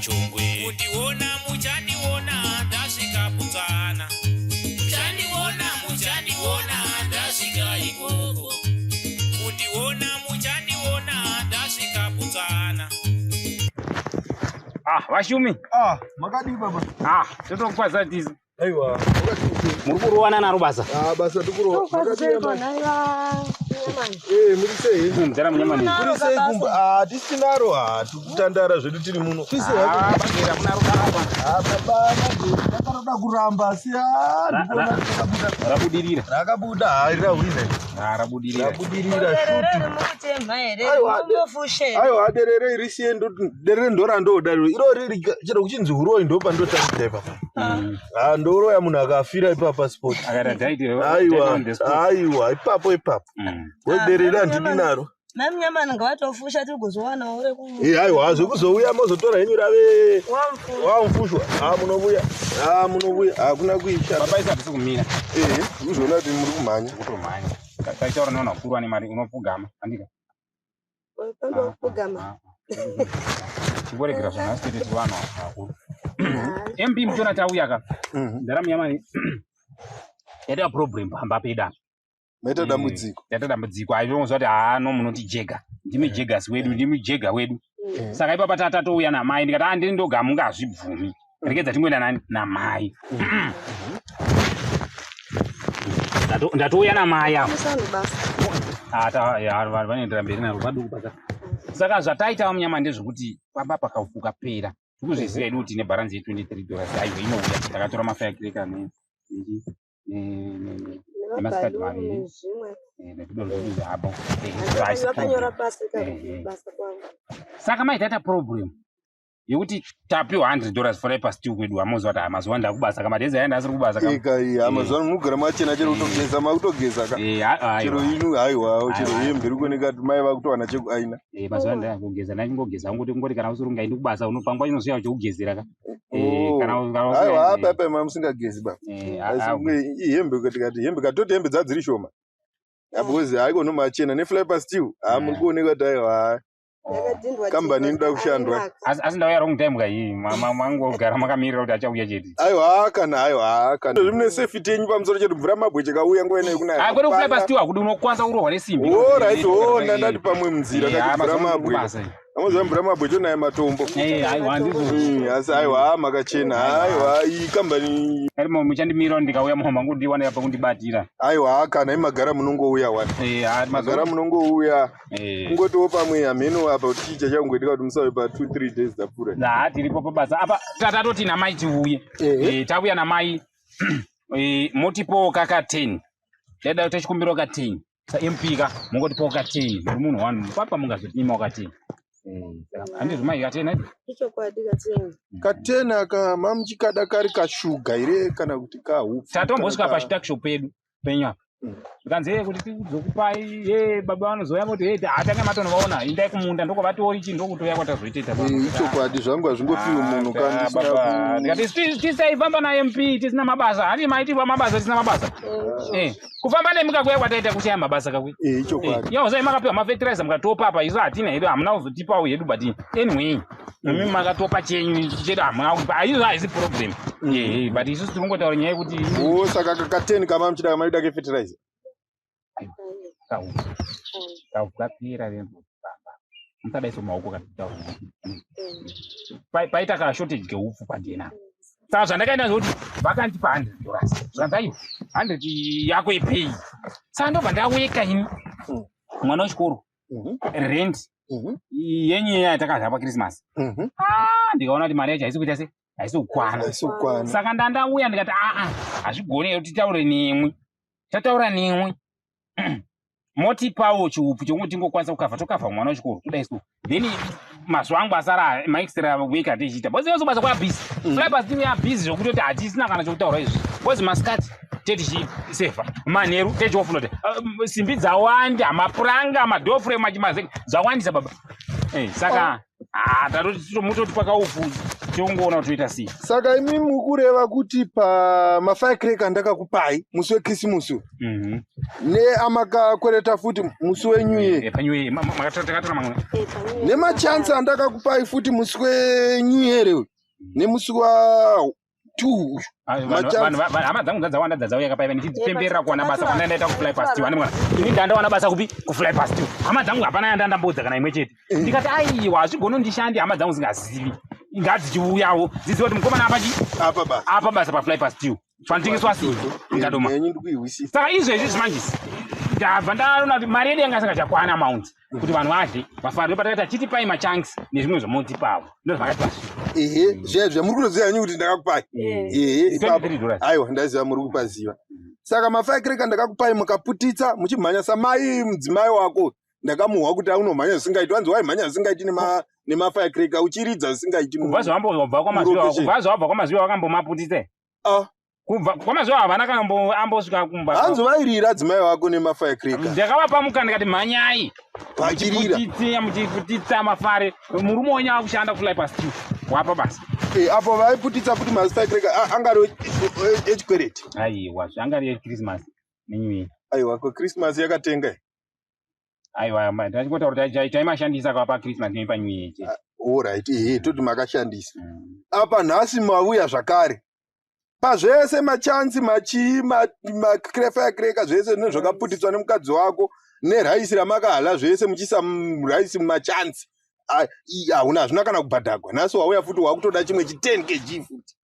Chongwe. Kundiona muchandiona ndasvika Botswana. Muchandiona, muchandiona ndasvika ikoko. Kundiona muchandiona ndasvika Botswana. Ah, vashumi. Ah, makadii baba? Ah, totokwazisa tisu. Aiwa, makadii? Muri kurowana naro basa. Ah, basa tikurowa. Makadii amai? Eh, muri sei? Mudhara munyamani. Muri sei kumba? Ah, tisinaro ah, tikutandara zvedu tiri muno. Tisi Ah, bagera kuna rukapa. Ah, baba, manje ndakaroda kuramba asi ah, ndikuona rakabuda. Rabudirira. Rakabuda, ah, rahwina. Ah, rabudirira. Rabudirira shutu. Mukutema here? Aiwa, Mufushe. Aiwa, derere risiye ndo derere ndorandoda iro. Iro riri chero kuchinzi huroyi ndopandotangidza ipapa. Ah, ndoroya munhu akafira ipapa sport. Akaita diet. Aiwa, aiwa, ipapo ipapo. Wederere handidi naro. Mami ngavatofusha tigozowanawo reku. Eh, aiwa, zvekuzouya mozotora henyu rave wamufushwa. Ah, munovuya. Ah, munovuya. Hakuna kuisha. Baba isa hatisi kumira. Eh, uzoona kuti muri kumhanya. Kutomhanya. Taitaura nevanhu vakuru vane mari unopfugama. Andika. Pfugama. Chimboregera zvanhasi tete tiri vanhu vakuru. MP muchiona tauya ka. Mudhara munyamani. Yaita problem pamba pedu apa. Maita dambudziko. Yaita dambudziko. Aizvonzwa kuti haa no munoti jega. Ndimi jegasi wedu, ndimi jega wedu. Saka ipapa tatouya namai ndikati ah ndini ndoga mungazvibvumi. Regedza tingoenda nani namai. Ndatouya namai apa. Musano basa. Ah, ya, vanhu vanoendera mberi naro paduku paka. Saka zvataita munyama ndezvekuti pamba pakaufuka pera. Tikuzviziva hedu kuti nebharanzi ye23 dollars aiwa inouya. Takatora mafirecracker nemasikati maviri Nezvimwe. nezvidoro zvedu zvapo. Haisi Vakanyora problem. pasi Eh, eh. basa kwavo. Saka maita ta problem yekuti tapiwa 100 dollars for pastiu kwedu amoziva kuti mazuva ndakubasa kama days aya ndasiri kubasa kama. Ika iyi, ah, mazuva ano munogara machena chero kutogeza, makutogeza ka. Eh, aiwa. Chero inu haiwa, chero Aiwa. hembe iri kuoneka kuti mai vakutowana chekuaina. Eh, mazuva ndakugeza ndachingogeza ngoti ngoti kana usiri ungaendi kubasa unopangwa inoziva chekugezera ka. Eh, Oh. kana Aiwa, apa apa mamusingagezi baba. Eh, Asi kunge ihembe tikati hembe katoti hembe dzadziri shoma. Ah, because haikono machena nefly pastiu. Ah, muri kuoneka kuti aiwa. Yakadhindwa. Kambani inoda kushandwa. Asi ndauya wrong time ka iyi mangogara makamirira kuti achauya chete. Aiwa, kana aiwa, kana. Zvimune safety yenyu pamusoro chedu mvura mabwe chekauya nguva ineyi kunaya. Ah, kwete kufly pastiu hakudi unokwanisa kurohwa nesimbi. Oh, right, oh, ndandati pamwe munzira Eh, kati ah, mvura mazuva ano mabwe. kubasa. Amoziva mvura mabwe chonaya matombo. Eh, aiwa ndizvo. Asi aiwa, makachena. Aiwa, iyi kambani Ari muchandimira ndikauya muhomba ngundiwana apa kundibatira. aiwa kana imagara munongouya wani. Eh, ah, Magara munongouya. Eh. Kungotiwo pamwe hameno apa kuti chii chachangoitika kuti musauye pa 2 3 days dzapfuura. Nah, tiripo pabasa. Apa tatoti namai tiuye. Ehe. Eh, tauya namai eh, motipowo kaka 10. Dada tachikumbirawo ka 10. Sa MP ka mungotipowo ka 10. Muri munhu wanu papa mungazotinyima ka 10. Eh, saka handizvo mai ka 10 aiti? Ichokwadi katini. Katena aka mamuchikada kari kashuga here kana kuti kahupfu. Tatombosvika kana ka- pachituckshop pedu penyu apa. Zvikanzi "Eh, kuti tizokupai ye baba vanozouya voti hey hatange matonovaona indai kumunda ndokwavatori chii ndokutoya kwatazoitoita pano." Eh, ichokwadi zvangu hazvingopiwi munhu Ah, baba. Ndikati tisaifamba naMP tisina mabasa hani maitiwa mabasa tisina mabasa. Eh, kufamba nemi kakuya kwataita kushaya mabasa kakwe. Ichokwadi. Yauzai makapiwa mafetiraiza mukatopa apa isu hatina hedu hamuna kuzotipawo hedu but anyway imi makatopa chenyu chedu hamuna kupa izvo haisi problem. Eh, but isusu tiringotaura nyaya yekuti Oh, saka kakateni kamamuchida kamaida kefetiraiza. Kaupera baba musadaiso maoko katitaura. Paita ka shortage keupfu padena. Saka zvandakaita zvokuti vakandipa 100 dollars zvanzi aiwa 100 yako ipei. Saka ndobva ndaweka ini mwana wechikoro rent yenyu iya yatakadya paChristmas. Ah, ndikaona kuti mari yacho haisi kuita se haisi kukwana. Haisi kukwana. Saka ndandauya ndikati aa hazvigoni here kuti titaure nemwi. Tataura nemwi motipawo chiupfu chokuti tingokwanisa kukavha tokavha mwana wechikoro kudai so then mazuva angu asara maextra week atichiita because yose basa kwabhizi flybus team yabhizi zvokutoti hatisina kana chokutaura izvi because masikati tetichisevha manheru techiofulota simbi dzawanda mapuranga madoorframe achimazenge dzawandisa baba. Eh, saka ah, tatoti mutoti pakaufu Tiongoona kuti toita sei. Saka imi mukureva kuti pamafirecracker andakakupai musi wekisimusi neamakakwereta futi musi wenew year, Panew year takatora mamwe. Nemachansi andakakupai futi musi wenew year uyu nemusi wa 2 uyu. Ah, Machansi. Hama dzangu dzadzawanda dzadzauya kapaiva ndichidzipemberera kuwana basa kwandanga ndaita kuFly Past. Ane mwana, ini ndandawana basa kupi? KuFly Past. Hama dzangu hapana yandandambodza kana imwe chete. Ndikati aiwa, hazvigoni ndishandi hama dzangu zingazivi, ngadzichiuyawo dzizive kuti mukomana apa chi Apa basa. Apa basa paFly Past panotengeswa simbi ndadoma. Yenyu ndikuihwisisa. Saka izvezvi manjisi ndabva ndaona kuti mari yedu yanga isingachakwana amount kuti vanhu vadye vafare. Patakati achitipai machunks nezvimwe zvamotipawo, ndo zvakati vasvika. Ehe, zviya zviya muri kutoziva henyu kuti ndakakupai. Ehe, ipapo. $23. Aiwa, ndaziva muri kupaziva. Saka mafirecracker ndakakupai mukaputitsa muchimhanya samai. Mudzimai wako ndakamuhwa kuti aunomhanya zvisingaiti, wanzi waimhanya zvisingaiti nemafirecracker uchiridza zvisingaiti. Kubva zvawambobva kwamazuva, Murokesheni. kubva zvawabva kwamazuva wakambomaputitse? Ah. Kubva kwamazuva havana kana ambosvika kumba. Hanzi vairira adzimai vako nemafirecracker. Ndakavapa mukana ndikati mhanyai. Vachirira. Muchiputitsa, muchiputitsa mafare. Murume wenyu akushanda kuFly Past, wapa basa. Apo vaiputitsa futi mafirecracker angari echikwereti? Aiwa, zvanga ri Christmas nenew year. Aiwa, kwechristmas yakatenga iyi. Aiwa, ndachingotaura kuti taimashandisa kwa paChristmas nepanew year chete. Alright, ehe, toti makashandisa. Apa nhasi mauya zvakare pazvese, machansi, machii, mafirecracker, zvese nezvakaputitswa nemukadzi wako, neraisi ramakahala, zvese muchiisa raisi mumachansi. Hauna, hazvina kana kubhadhagwa. Nhasi wauya futi wakutoda chimwe chi 10 kg futi.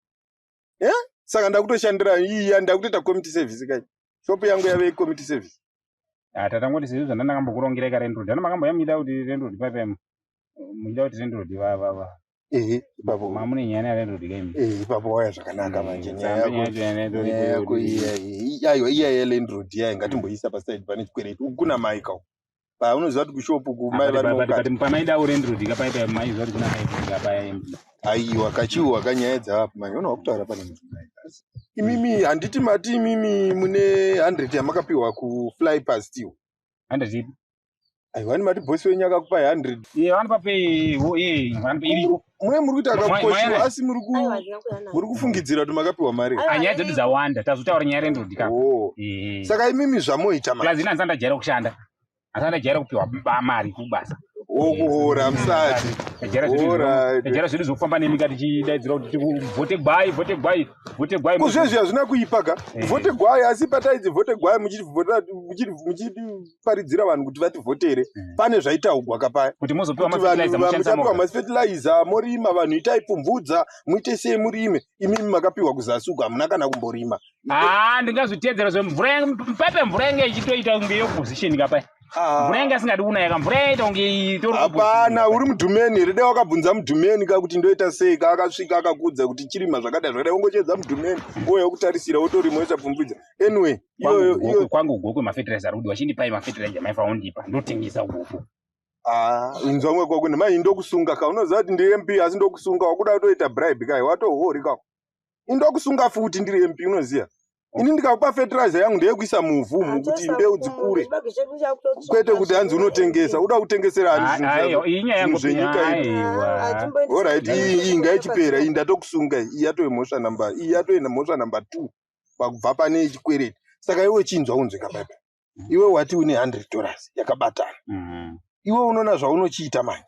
Saka ndakutoshandira iya, ndakutoita community service kai, shopu yangu yave community service. Ah, tatangoti sezvo zvandandakambokurongerai kalandlord ano, makamboya muchida kuti landlord paipai, muchida kuti landlord va Ehe, ipapo. Mamune nyaya yalandlord kaimi. Ehe, ipapo wauya zvakanaka manje. Nyaya Saka yako, nyaya yacho nyaya yako iya, aiwa, iya yelandlord iya ngatimboisa paside pane chikwereti. Uku kuna mai kau, paunoziva kuti kushopu kumai vari mukati. But pamaidawo landlord kapaipai, maiziva kuti kuna mai kapaya. Aiwa, kachiwa kanyaya dzavapo manje unowa kutaura pane mudzimai. Imimi handiti mati imimi mune 100 yamakapiwa kuFly Past iwo? 100 ipi? Aiwa, ni mati bhosi wenyu akakupai 100. Iye vanopa pay, vanopa iriko. Mune muri kuita akakoshiwa, asi muri Aiwa, handina kuuya nayo. Muri kufungidzira kuti makapiwa mari. Aiwa, Ah, nyaya dzedu dzawanda, tazotaura nyaya yelandlord kapa. Oh. Saka imimi zvamoita Plus manje ini handisati ndajaira kushanda, handisati ndajaira kupiwa mari kubasa. Wokuhora musati. Tajaira zvedu Alright. tajaira zvedu zvokufamba nemika tichidaidzira kuti vhote gwai, vhote gwai, vhote gwai. Kuzvezvi hazvina kuipa ka. Vhote gwai, asi pataidzi vhote gwai muchiparidzira vanhu kuti vativhotere, pane zvaitaugwa kapaya kuti muzopiwa kuti vanhu mafertilizer mushandisa muchapiwa moga. mafertilizer, morima, vanhu itai pfumvudza, muite sei, murime. Imimi makapiwa kuzasi uku, hamuna kana kumborima. Ah, ndingazviteedzera mvura paipe mvura yange ichitoita kunge yeopposition kapaya. Mvura yange asingadi kunaya ka, mvura yaita kunge itori Hapana, uri mudhumeni here? Dai wakabvunza mudhumeni ka kuti ndoita sei ka, akasvika akakuudza kuti chirima zvakadai zvakadai, wongochedza mudhumeni ouya kutarisira, wotorima, woisa pfumvudza. Anyway, iyoyo iyo. Kwangu gokwe mafertilizer ari kudiwa, chindipai mafertilizer maifa undipa, ndotengesa goko. Ah, inzwa mwe kwako nemai, ndokusunga ka. Unoziva kuti ndiri MP, asi ndokusunga. Wakuda kutoita bribe kai, watohori kako. Indokusunga futi, ndiri MP, unoziva ini ndikakupa fertilizer yangu ndeyekuisa muvhu umu kuti mbeu dzikure, Chibage chedu chakutotsvuka. Kwete kuti hanzi unotengesa, uda kutengesera ani zvinhu zvako? Iyi nyaya yangu. Zvinhu zvenyika iyi. Aiwa. Alright, iyi ngaichipera iyi, ndatokusunga. Iyi yatove mhosva namba, iyi yatove mhosva namba 2 pakubva pane chikwereti. Saka iwe chinzwa unzwika paipa, iwe wati une $100 yakabatana. Iwe unoona zvaunochiita manje.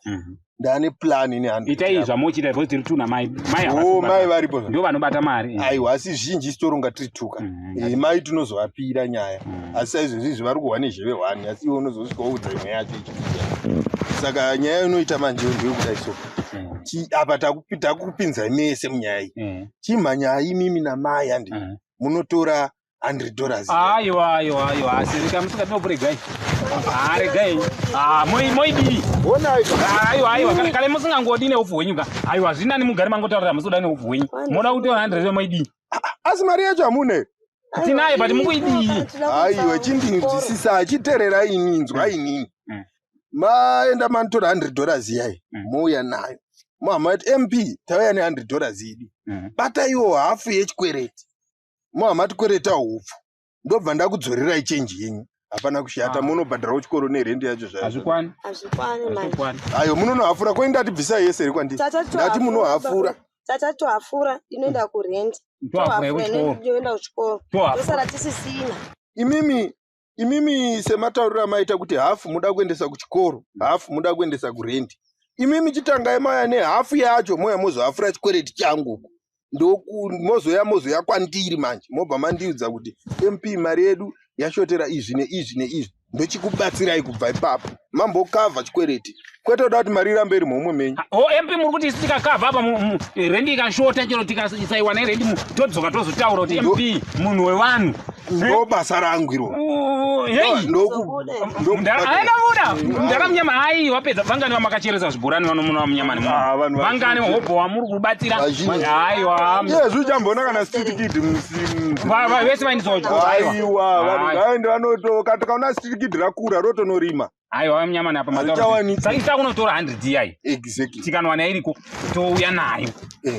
Ndaane plan ine 100 Itai yako. zvamochiita because tiri tuna mai, mai havasi Oh, kubata. mai varipo. Ndo vanobata mari. Aiwa, asi zhinji sitoronga tiri tuka. Mai tinozovapira nyaya, asi saizvozvi izvi vari kuhwa nezheve hwani, asi iwe unozosvika woudza imwe yacho ichipinda. Saka nyaya inoita manje ndeyekudai so. Apa takupinzai mese munyaya iyi. Chimhanyai imimi namai, handi munotora $100. Aiwa, aiwa, aiwa, asi rega musingadinoburegai, regai. Ah, moidii? Honai. Aiwa, aiwa, kana musingangodi neupfu hwenyu ka, aiwa, zvinani mugare mangotaurira musoda neupfu hwenyu. Moda kutora 100, moidii? Asi mari yacho hamuna here? Tinayo, but mukuidii? Aiwa, chindinzwisisa, chiteererai ini, inzwai inini. Maenda manotora $100 iyai, mouya nayo, mohama kuti MP tauya ne$100 idi, bataiwo hafu yechikwereti, mohama tikwereta hupfu, ndobva ndakudzorerai chenji yenyu. Hapana kushata. Munobhadharawo chikoro nerendi yacho zvayo. Hazvikwani. Hazvikwani manje. Hazvikwani. Ayo, munonohafura. Koi, ndati bvisai yese iri kwandiri. Ndati munohafura. Tatatohafura inoenda kurent. Tohafura Tohafura yekuchikoro. inoenda kuchikoro. Tohafura. Tosara tisisina. Imimi imimi sematauriro amaita kuti hafu muda kuendesa kuchikoro, hafu muda kuendesa kurendi, imimi chitangai mauya nehafu yacho, mouya mozohafura chikwereti changu uku. Ndoku mozoya mozoya kwandiri manje, mobva mandiudza kuti MP mari yedu yashotera izvi neizvi neizvi, ndochikubatsirai kubva ipapo mambokavha chikwereti, kwete kuda kuti mari irambe iri muhomwe menyu. O MP, muri kuti isu tikakavha apa rendi ikashota, chero tikasaiwa nerendi, todzoka tozotaura kuti MP munhu wevanhu. Ndo basa rangu iro. Oh, hey. Zobuda. Aenda buda mudhara Munyama, hai, wapedza. Vangani vamakacheresa zvibhorani vanomuna Munyamani? Ah, vanhu Vangani vazhinji. hobho wamuri kubatsira? Vazhinji. Aiwa. Iyezvi uchamboona kana street kid Vese vaendeswa kuchikoro, aiwa. Aiwa, vanhu Ai. ngaende vanoto tikaona street kid rakura rotonorima. Aiwa Munyamani, apa Hazvichawaniki. saka isi takunotora 100 iyai. Exactly. Tikanowana iriko, touya nayo.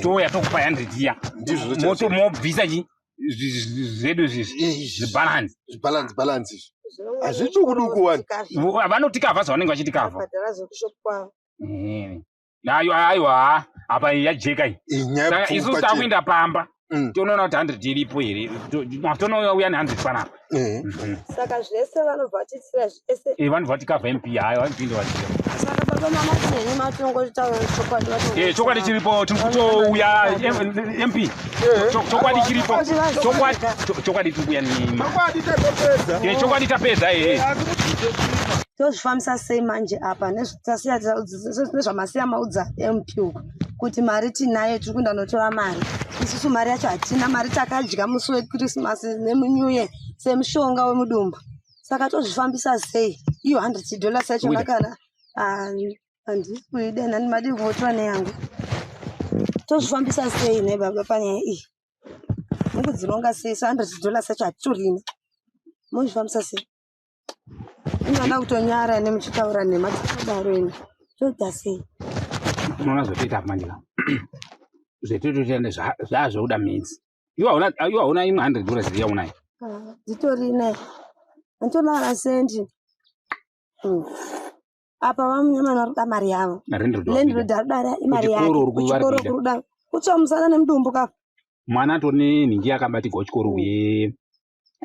Touya tokupa 100 iya. Ndizvo Moto chaizvo. mobvisa chi zvedu izvi, Izvi. zvibalance. Balance, balance izvi. Hazviti kuduku wani. Vanotikavha zvavanenge vachitikavha. Bhadhara zvekushop kwavo. Ayo, aiwa, apa yajeka iyi. Inyaya Saka yepfungwa isusu chete. takuenda pamba, tonoona kuti 100 iripo here. Tonouya ne100 panapa. Saka zvese vanobva vatiitira zvese. Vanobva vatikavha MP. Hayi, MP ndovatika. Saka baba mamati henyu matongotaura chokwadi. Chokwadi chiripo, tiri kutouya MP. Chokwadi chiripo. Chokwadi tiri kuuya nema Chokwadi tatopedza. Chokwadi tapedza, ehe. Tozvifambisa sei manje apa nezvamasiya maudza MP uku kuti mari tinayo, tiri kuenda notora mari? Isusu mari yacho hatina. Mari takadya musi weKrisimasi nemuNew Year semushonga wemudumbu. Saka tozvifambisa sei iyo $100 yachona? Kuida. Kana ah, handisi kuida nani, madii kungotora neyangu. Tozvifambisa sei ne baba panyaya iyi? Mukudzironga sei? So $100 yacho hatitorina, mozvifambisa sei? Inoda kutonyara nemuchitaura nhema dzakadaro. Ino toita sei? Unoona zvotoita apa manje ka, zvetotoita zvazvokuda midzi. Iwe hauna imwe $100 yaunayo? Ah, dzitorina, handitorina kana sendi. Apa vaMunyamani vari kuda mari yavo. Landlord ari kuda imari yake. Kuchikoro uri vari Kuchikoro kuida. kuruda kutsva musana nemudumbu ka. Mwana atori nenhingi yakabatigwa kuchikoro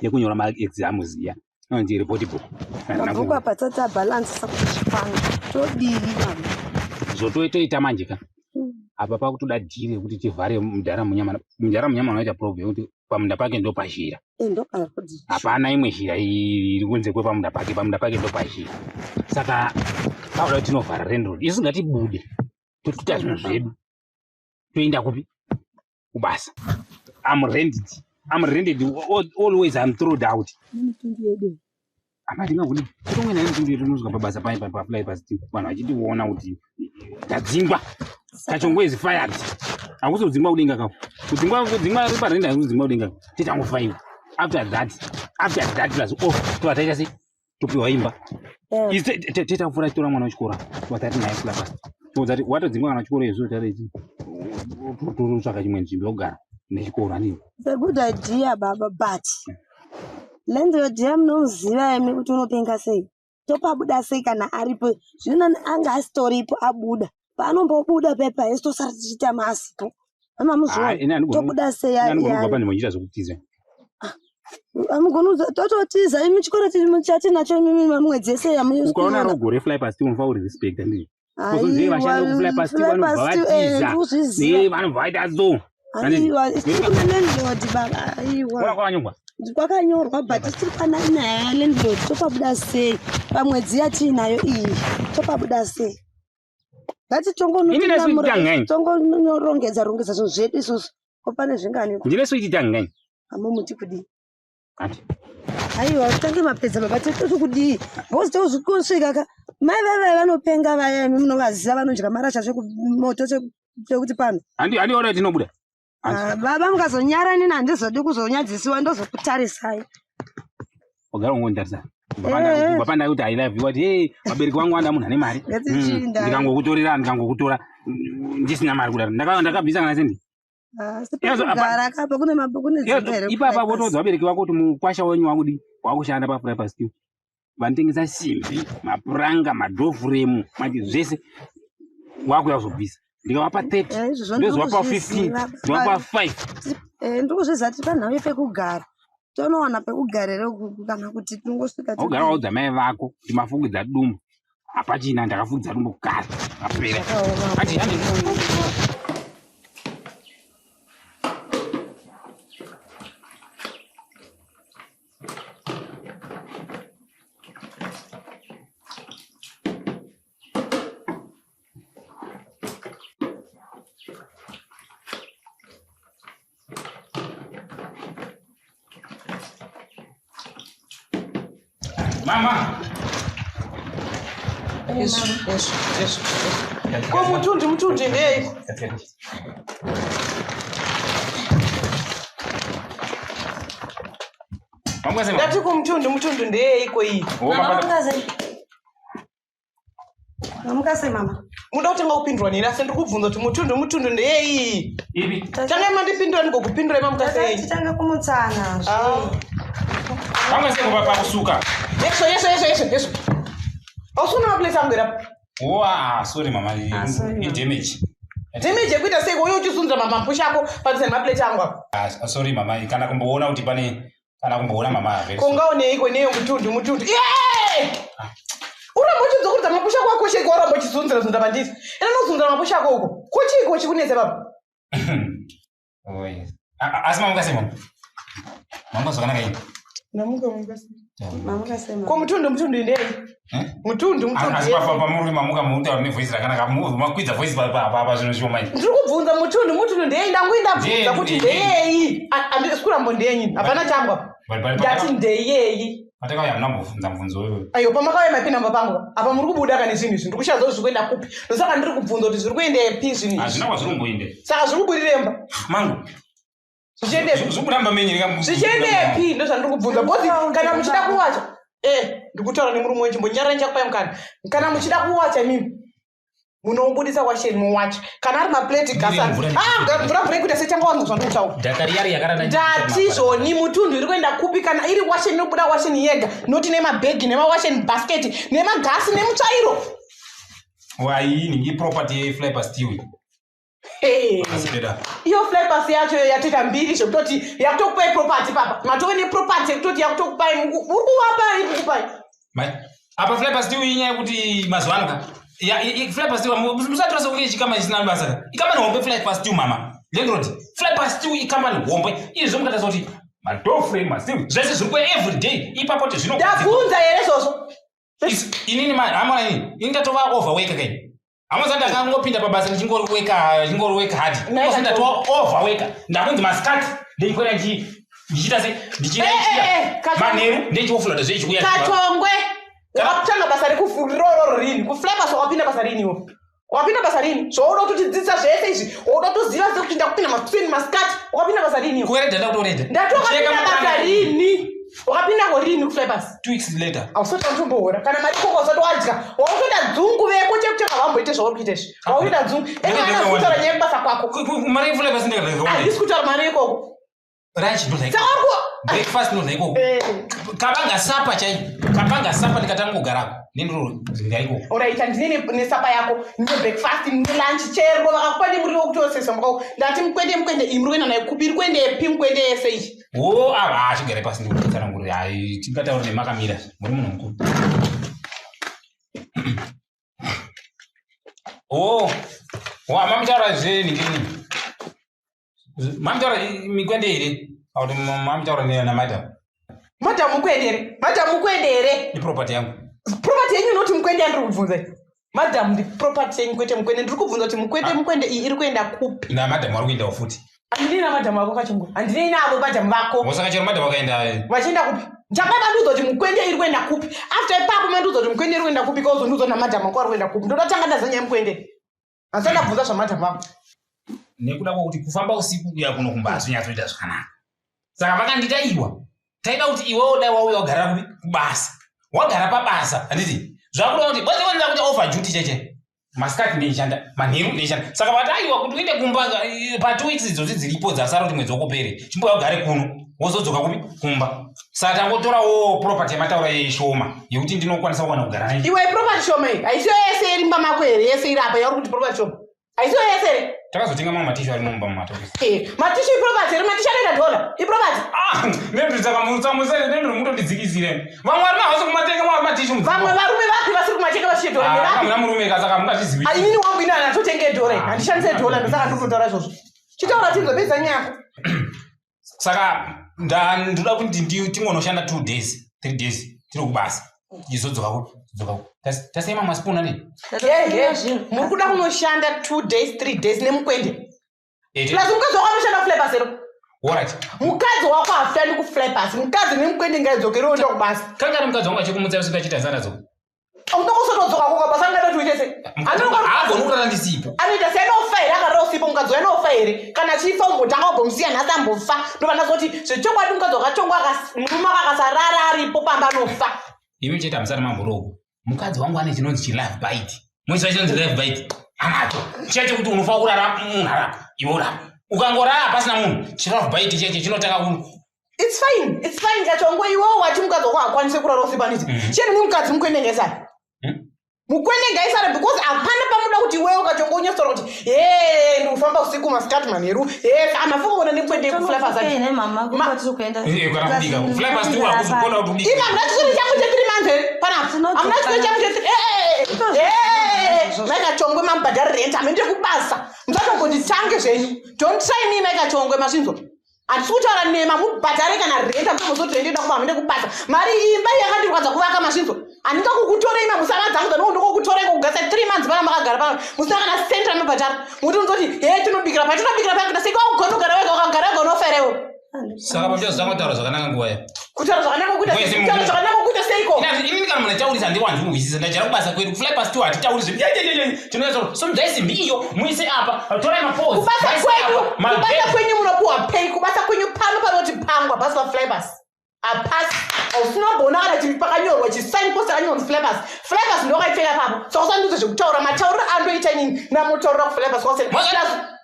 yekunyora maexams iya inonzi report book. Mabhuku apa tisati abhalansisa kuti chipanga todii baba? Zvotoitoita manje ka, apa pakutoda dhiri yekuti tivhare mudhara Munyamana. Mudhara Munyamana waita problem yekuti pamunda pake ndo pazhira. Ndopari kudii? Hapana imwe zhira iri kunze kwepamunda pake. Pamunda pake ndo pazhira, saka pakuda kuti tinovhara landlord. Isu ngatibude, totoita zvinhu zvedu, toenda kupi? Kubasa. I'm rented, I'm rented always, I'm throwed out. Nemitundu yedu. Ama tingagudi titomwena nemitundu yedu, tinosvika pabasa pai pafly pasi, vanhu vachitiona kuti tadzingwa. Kachongo is fired. Hakusi kudzingwa kudenga kako, kudzingwa, kudzingwa parenda, kudzingwa kudenga. Tichangofaiwa after that plus off, tobva taita sei? Topiwa imba. Isu toita kupfuura titora mwana wechikoro, tobva tati naye kula pasi, toudza kuti watodzingwa kana chikoro izvo, tareti totsvaka chimwe nzvimbo yekugara nechikoro handii? It's a good idea baba, but landlord yamunomuziva imi kuti unopenga sei. Topabuda sei kana aripo? Zvino anga asitoripo, abuda paanombobuda pepa, isi tosara tichiita masipo amamuzviona. Tobuda sei? Anogona panzvimbo ichiita zvekutiza. Amugoni tototiza imi, chikoro chatinacho imimi mwedzi yese. Ukaona rogo refly past, unofanira kuri respect, handii? Kuzoziva vashandi vekufly past vanobva vatiza. Vanobva vaita so. Aiwa, tiri kuna landlord baba, aiwa. Kwakanyorwa. Kwakanyorwa, but tiri pana nyaya yalandlord. Topabuda sei pamwedzi yatiinayo iyi? Topabuda sei? Ini nesu tangai. Ngatitongonorongedza rongedza zvinhu zvedu isusu. Ko pane zvingani? Ndine switi tangai. Amomuti kudii? Ati. Aiwa, tange mapedza baba, toti kudii? Because tozvikusvika ka, mai vaivai vanopenga vaya, imi munovaziva, vanodya marasha zvekumoto chekuti pano. Handi ona tinobuda. Ah, baba, mukazonyara nini handizodi kuzonyadzisiwa, ndozokutarisai. Wagara ungonditarisa. Baba, kuti I love you, wati hey, vabereki vangu vanda munhu ane mari. Ngatichinda. Ndikangokutorera, ndikangokutora ndisina mari kudaro. Ndakabvisa kana sendi. Ah, sipekugara kapa kune kune dzimba here? Ipapa votoudza vabereki vako kuti mukwasha wenyu wakudi wakushanda pafly past, vanotengesa simbi, mapuranga, madoor frame, mati zvese, wakuya kuzobvisa. Ndikavapa 30, Eh, izvozvo ndozovapa 15, ndikuzviziva. ndovapa 5. Eh, ndikuzviziva tiri panhau yepekugara. Tonowana pekugara here uku kana kuti tinongosvika Wogara waudza mai vako kuti mafukidza dumbu. Hapachina, ndakafukidza dumbu kare. Apera. Zvakaoma. Ati handi. Mama. Izvo, izvo, izvo. Ko mutundu, mutundu ndeiko? Ndati kumutundu, mutundu ndeyeiko iyi? Mama, mukase. Mamuka sei mama? Muda kutanga kupindurwa neni asi ndiri kubvunza kuti mutundu, mutundu ndeyeyi? Ipi? Tangai mandipindura ndigokupindurai mamuka sei? Titanga kumutsana. Ah. Pamwe sei kupa pakusuka? Yesho, yesho, yesho, yesho, yesho. Hausuna maplate angu here apa? Oh, ah, sorry mama, Ah, sorry, mama. i damage. Damage yekuita sei uye uchizunzira mamapusha ako padhuze nemaplate angu apa? Ah, sorry mama, kana kumboona kuti pane kana kumboona mama very sorry. Kongaoneiko neyo mutundu, mutundu. Yee! Uramba uchidzokorudza mapusha ako akosheiko waramba uchizunzira zunzira pandiri. Ena unozunzira mapusha ako uko. Kochiiko chikunetsa baba? Oh, yes. Ah, ah, asi mamuka sei mama? Mamuka zvakanaka ini. Ndamuka mamuka sei. Mamuka sei mama? Ko mutundu, mutundu ndei? Eh? Mutundu, mutundu. Asi pamuri mamuka mutaura nevoice rakanaka, makwidza voice pa zvinhu zvishoma izvi. Ndiri kubvunza mutundu, mutundu ndei? Ndangoinda bvunza kuti Ndei, ndeyei? Handisi kurambo ndeyenyi. Hapana changu apa. Ndati ndeyei? Patakauya hamuna kumbobvunza mubvunzo wewe. Aiwa, pamakauya mapinda mumba pangu apa muri kubuda kane zvinhu izvi. Ndiri kushaya zviri kuenda kupi. Ndosaka ndiri kubvunza kuti zviri kuendepi zvinhu izvi. Hazvina kwazviri kumboenda. Saka zviri kubudiremba. Mangu. Zvichiendepi? Zviri kuramba menye rika. Zvichiendepi? Ndozvandiri kubvunza. Because kana muchida kuwacha, ndikutaura nemurume wenyu, nyara ndichakupai mukana. Kana muchida kuwacha imimi, munoubudisa washeni mowacha. Kana ari maplate gasani. Mvura Ah, mvura mvura ikuita sechanga wanzwa zvandikutaura. Dhakari yari yakarara. Ndati zvoni mutundu iri kuenda kupi? Kana iri washeni inobuda washeni yega, noti nemabhegi nemawasheni basket nemagasi nemutsvairo. Wai, ningi property yeflyper steel. Hey. Asipeda. Iyo flypass yacho yatoita mbiri zvekutoti yakutokupai property papa. Matove neproperty yekutoti yakutokupai muri kuvapa iri kukupai. Mai. Apa flyper steel inyaya yekuti mazuva ano ka. Ya, flyper steel musatora sekunge chikama chisina basa ka. Ikambani hombe flyper steel mama. Landlord, flyper steel ikambani hombe. Izvi zvomukatarisa kuti madoor frame, masteel, zvese zviri kuya every day. Ipapo kuti zvino. Ndabvunza here izvozvo? Inini ma hamona inini. Ini ndatova overwork kai. Hamona ndakangopinda pabasa ndichingori work hard. Naye Ndikose ndatova overwork. Ndakunzi masikati ndichikwira ndichiita sei? Ndichiita Katongwe. manheru ndichiofloda zvechiuya. Katongwe. Wakatanga basa rekufurororo rini? Kuflypass wakapinda basa rini iwe? Wakapinda basa rini? Zvaunoda kutotidzidzisa zvese izvi, wauda kutoziva sekuti ndakupinda makuseni masikati. Wakapinda basa rini iwe? Kueredha ndakutoredha. Ndati wakapinda basa rini? Wakapindako rini kuflypass? 2 weeks later. Hausati watombohora. Kana mari ikoko usati wadya. Wakutoita dzungu veko chekucheka vamboite zvauri kuita izvi. Wakutoita dzungu. Ene Ndakatoona. ana kutaura nyaya yekubasa kwako. Mari yeflypass ndakadya. Handisi kutaura mari ikoko. Lunch ndodya Saka ikoko. waku Breakfast ndodya ikoko. Kabanga sapa chai. Kabanga sapa ndikatanga kugarako. Nendiro ikoko. Alright, handine nesapa yako, nebreakfast, nelunch, chero vakakupa nemuriwo wekuti wosesa mukako. Ndati mukwende, mukwende, iyi muri kuenda nayo kupi? Iri kuendepi mukwende yese iyi? Wo ava achigare pasi ndikutsanangurira. Hayi tingataura nemakamira. Muri munhu mukuru. Oh. Wa mamitaura zveningini. Mamitaura mikwende here? Auti mamitaura namadam. Madam mukwende here? Madam mukwende here? Iproperty yangu. Property yenyu inoti mukwende yandiri kubvunza iyi. Madam ndi property yenyu kwete mukwende. Ndiri kubvunza kuti mukwende, mukwende iyi iri kuenda kupi? Namadam vari kuendawo futi. Handinei namadam ako kachingwa. Handinei navo madam vako. Wosaka chero madam vakaenda. Vachienda kupi? Ndanga mandiudza kuti mukwende iri kuenda kupi. After ipapo mandiudza kuti mukwende iri kuenda kupi, kauzondiudza namadam ako ari kuenda kupi. Ndoda tanga ndaziva nyaya yemukwende. Handisati ndabvunza zvamadam vako. Nekuda kwekuti kufamba usiku kuya kuno kumba hazvinyatsoita zvakanaka. Saka vakandita iwa. Taida kuti iwewo dai wauya wagara kupi? Kubasa. Wagara pabasa, handiti? Zvakuda kuti bose vanoda kuti over duty cheche. Masikati ndeichanda, manheru ndeichanda. Saka vati aiwa kuti uende kumba pa 2 weeks idzodzi dziripo dzasara kuti mwedzi wako upere. Chimboya ugare kuno, wozodzoka kupi? Kumba. Saka tangotorawo property yamataura yeshoma yekuti ndinokwanisa kuwana kugara nayo. Iwe property shoma iyi, haisiyo yese iri mumba mako here? Yese iri apa yauri kuti property shoma. Haisiyo yese here? Takazotenga mamwe matishu ari mumba mumatokisi. Eh, matishu iproperty here? Matishu anoita dhola iproperty? Ah, nendiri nendiri mutondidzikisire. Vamwe varume havasi kumatenga mamwe matishu mudzimba. Vamwe varume vapi vasiri kumatenga vachiite dhola? Ah, Ndevapi? hamuna murume ka saka mungazvizivi. Ah, inini wangu ini handitotenge dhola, handishandise dhola, ndosaka ndiri kutotaura izvozvo. Chitaura tinzopedza nyaya yako. Saka ndoda kuti tingonoshanda 2 days, 3 days tiri kubasa. Izodzoka ku dzoka ku. Tasema maspoon ane. Ehe, muri kuda kunoshanda 2 days 3 days nemukwende. Plus mukadzi wako anoshanda kuflypass here? Alright. Mukadzi wako haashandi kuflypass. Mukadzi nemukwende ngaidzokerewo enda kubasa. Kangani mukadzi wangu achikumutsa usiku achiita zana dzoka. Unongosotodzoka koka basa angada kuti uite sei? Haagoni kurara ndisipo. Anoita sei? Anofa here akarara usipo? Mukadzi wayo anofa here? Kana achifa umbotanga wambomusiya nhasi ambofa, ndobva ndazoti zvechokwadi mukadzi wakachongwa murume wako akasarara aripo pamba anofa. Imi chete hamusati mamboroko. Mukadzi wangu ane chinonzi chilove bite. Muisa chinonzi love bite. Anacho. Chiya chekuti unofanira kurara munhu arapa. Iwe urapa. Ukangorara pasina munhu, chilove bite cheche chinotanga ku It's fine, it's fine Kachongwe, iwewe wati mukadzi wako haakwanisi kurara usipo handiti? Chienda nemukadzi mukwende ngaisare. Mukwende ngaisare because hapana pamuda kuti iwewe Kachongwe unyatsotaura kuti he ndikufamba usiku masikati manheru he amafuka kuona nemukwende yekuflapers Tinofuka ine mama, kuko tiri kuenda. Kana kubika. Flypass tu hakuzi kuona kuti ubike. Imi hamuna chisiri changu che3 months here panapa? Tinodzoka. Hamuna chisiri changu che3 Maikachongwe mamubhadhari rent, hamuende kubasa, musatombonditange zvenyu. Don't try me, Maikachongwe, mazvinzwa? Handisi kutaura nema, mubhadhare kana rent, hamutombozoti rent inoda kuba, hamuende kubasa. Mari imba iyi yakandirwadza kuvaka, mazvinzwa? Handingakukutorei mamusama dzangu dzanongo ndokukutorei kugasa 3 months pana makagara pano musina kana cent ramabhadhara. Muti unozoti he tinobikira pa tinobikira pa kuita sei? Kwaugona kugara wega, ukagara wega unofa here iwe? Saka pamuchazotanga kutaura zvakanaka nguva iyo. Kutaura zvakanaka kuita Mwezi sei? Kutaura mumwe. zvakanaka kuita seiko? Inini kana munhu achitaurisa handiwanzi kuhwisisa. Ndajara kubasa kwedu. Flypass tu hatitauri zve. Tinonyatso somudzai simbi iyo muise apa. Torai mapozi. Kubasa Muise kwenyu, apa, kubasa mabhegi. kwenyu munopuwa pay. Kubasa kwenyu pano panoti pangwa pasi paflypass hapasi. Hausina kumboona kana chiri pakanyorwa chisignpost chakanyorwa kunzi flypass. Flypass ndokaipfeka papo. Saka usandiudze zvekutaura matauriro andoita inini namotaurira kuflypass kwasena.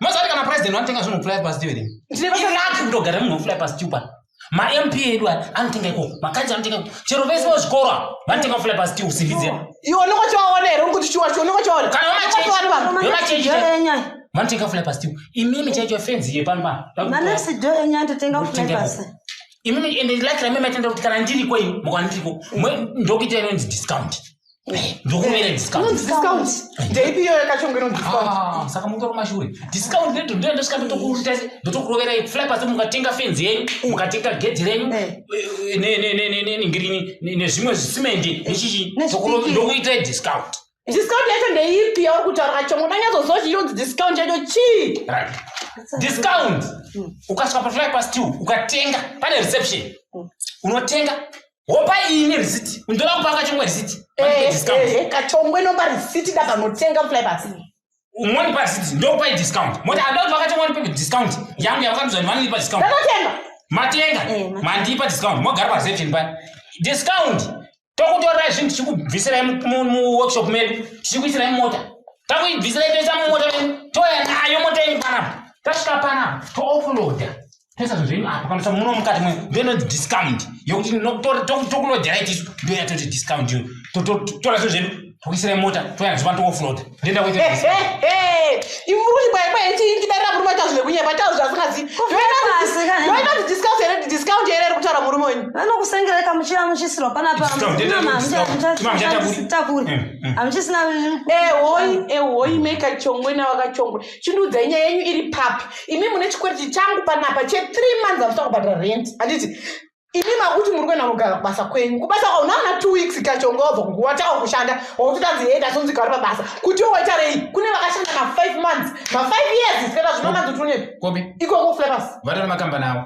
Mazati kana president vanotenga zvinhu kuflypass tu here? Ndine basa. Iraki kutogara munhu weflypass tu pano. Ma-MP edu aya anotenga ikoko, makanzi anotenga ikoko, chero vese vezvikoro ava vanotenga kuflypass tu usimbidzira. Iwe unenge uchivaona here? Uri kuti chiwa chiwa unenge uchivaona? Kana Unenge uchivaona vanhu? vemachechi Door enyaya. vanotenga kuflypass tu. Imimi chaicho fenzi yepano pano. Manext door enyaya ndotenga Mutenga kuflypass. Imimi ende laki ramimi matenda kuti kana ndiriko imi mukana ndiriko ndokuita inonzi discount. Ndokumira discount. Inonzi discount ndeipi iyoyo Kachongo inonzi discount? Ah, saka mutori mashure. Discount ndeto ndo ndosvika ndotokuroverai flypass, mukatenga fenzi yenyu, mukatenga gedhi renyu, nengirini nezvimwe zvisimendi nechichi, Nezvipikiri. ndokuitai discount. Discount yacho ndeipi yauri kutaura Kachongo? Ndanyatsoziva kuti inonzi discount yacho chii. Right, discount, ukasvika paflypass two ukatenga, pane reception, unotenga wopa ini receipt, ndoda kupa Kachongwe receipt. Discount. Kachongwe nomba risiti ndakanotenga flypass. Monipa receipt, ndokupai discount. Moti handa kuti vakati monipa discount yangu yavakandiza kuti vanondipa discount. Ndatotenga. Matenga. Matenga. Mandipa discount, mogara pareception paya. Discount, tokutorai zvinhu tichikubvisirai muworkshop medu, tichikuisirai mumota. Takuibvisirai toisa mumota medu, touya nayo mota yenyu panapa. Tasvika panapa tooffloada, toisa zvinhu zvenyu apa kanosa muno mukati mwe. Ndoinonzi discount yekuti tokulodherai tisu, ndo yatoti discount iyo. Tora zvinhu zvedu, tokuisirai mota, touya nazvo pano, tooffloada. Ndoenda kuita discount. Imi muri kuti bwai chingidarira murume aita zvinhu zvekunyepa, taura zvasingazivi. Kuflypass kana- Ndoinonzi discount here? Discount here iri kutaura murume wenyu? Vanokusengereka muchiya muchisirwa panapa. Discount, discount. Ima Takuri. Hamuchisina. Ehoi, ehoi, mekachongwe navakachongwe, chindiudzai nyaya yenyu iri papi. Imi mune chikwereti changu panapa che3 months, hamusina kubhadhara rent handiti? Imi makuti muri kuenda kugara kubasa kwenyu. Kubasa kwauna kana 2 weeks Kachongwe wabva watanga kushanda, wakutotanzi he ndazonzi gari pabasa kuti waita rei? Kune vakashanda ma5 months, ma5 years, sikaita zvima months utonyepi. Kopi? Ikoko flypass. Vatori makambani avo.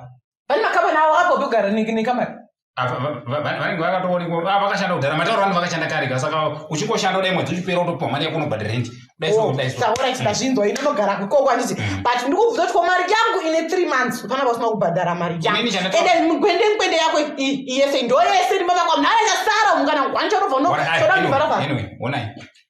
Vane makambani avo akabva kugara nekamari. Vanenge vakatoonekwa vakashanda kudhara. Matauro vanhu vakashanda kare ka. Saka uchingoshanda kudai, mwedzi uchipera utopiwa mari yako unobhadhara rent, kudai so, kudai so. Alright, ndazvinzwa. Inonogara ikoko handiti? But ndikubvunza kuti ko mari yangu ine 3 months panapa usina kubhadhara mari yangu? Inini Ende mukwende mukwende yako yese ndo yese ndimavakwa munhu arachasara mukana ngwani Ora, ai, choda anyway, kundivharavhara. anyway, onai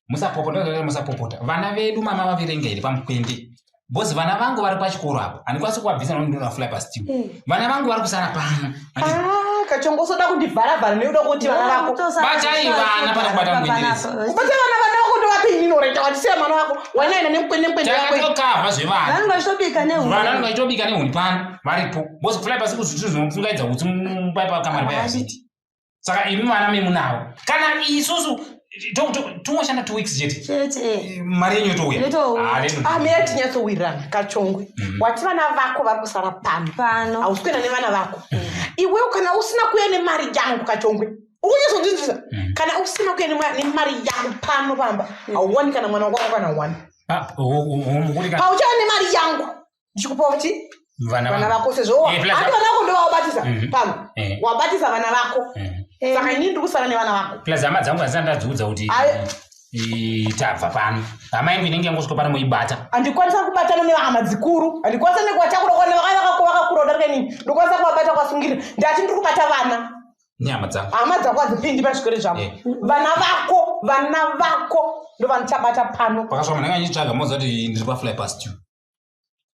musapopota, musapopota. Vana vedu mama vaverenga here pamukwende? Because vana vangu vari pachikoro apo, handikwanisi kuvabvisa nokuti ndinoda fly past you. Vana vangu vari kusara pano. Ah, Kachongosoda kundivharavhara nekuda kuti vana vako. Batai vana pana kubata muenderezi. Kubata vana, vana vako ndovapi? Inorenta watisiya mwana wako wanaenda nemkwende yako. Takatokavha zvevana. Vanenge vachitobika nehuni. Vana vanenge vachitobika nehuni pano varipo. Because kufly pasi kuzvitiro zvinopfungaidza utsi mupaipa kamari paya hazviiti. Saka imi vana memunavo. Kana isusu tongoshanda 2 weeks chete. Chete. Mari yenyu yotouya. Yotouya. Ah, lendo. Ah, mira tinyatsowirirana kachongwe. Wati vana vako vari kusara pano. Pano. Hausi kuenda nevana vako. Iwewe kana usina kuuya nemari yangu kachongwe. Ukunyatsondinzwisa? Kana usina kuuya nemari yangu pano pamba, hauwani kana mwana wako kana wani. Ah, mukuti kana Pauchauya nemari yangu ndichikupa kuti vana vana vangu. vako sezvo Eh, plus- handi vana vako ndovawabatisa pano. Eh. Wabatisa vana vako. Saka inini ndiri kusara nevana vako. Plus hama dzangu handisati ndadziudza kuti Ayo. tabva pano. Hama yangu inenge yangosvika pano moibata. Handikwanisa kubatana nevahama dzikuru, handikwanisa nekuvatakura kwana vakakura kudarika inini, ndokwanisa kuvabata kwasungirira. Ndati ndiri kubata vana. Nehama dzangu. Hama dzako hadzipindi pazvikoro zvako. Eh. Vana vako, vana vako ndovanichabata pano. Pakasvika munhu anga achitsvaga moziva kuti ndiri pafly past you.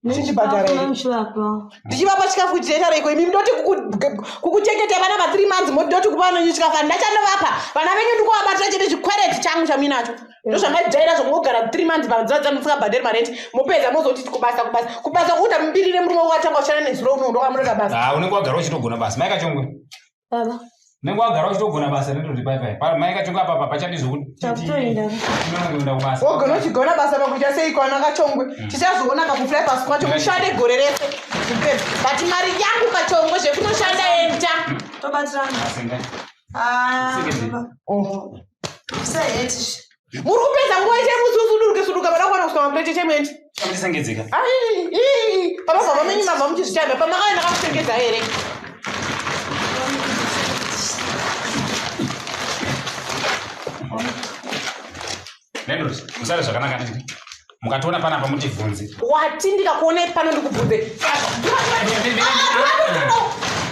Ndichibhadhara here? Muchivapa. Ndichivapa chikafu chinoita reiko imi ndoti kukuchengeta vana va 3 months ndoti kupa vana chikafu handachandovapa vana venyu ndikuvabatira chete chikwereti changu chamuinacho ndozvamajaira zvokungogara 3 months padzimba dzanu musingabhadhari marenti mopedza mozoti kubasa kubasa kubasa kuita mubirire murume watanga kushanda nezuro uno ndokamunoda basa. Ah, unenge wagara uchitogona basa. Mai Kachongwe. Baba. Unenge wagara uchitogona basa rendoti pai pai. Mai Kachongwe apa pachadi zvokuti Takutoenda. Unoenda kubasa. Wogona uchigona basa pakuita sei kwana Kachongwe tichazoona kakufly pasi kwacho mushande gore rese mupedza but mari yangu Kachongwe zvekunoshanda enda. Tobatirana. Asenga. Ah. Sekezi. Baba. Usaheti. Muri kupedza nguva ichai mususuduruke suduka vada kuwana kusvika maplate chemendi. Chamundisengedzeka. Ai, pamabva menyu mabva muchizvichada pamakauya ndakakutengeza here? Landlord, musare zvakanaka nditi. Mukationa panapa mutivhunze. Wati ndikakuonai pano ndikubvunze.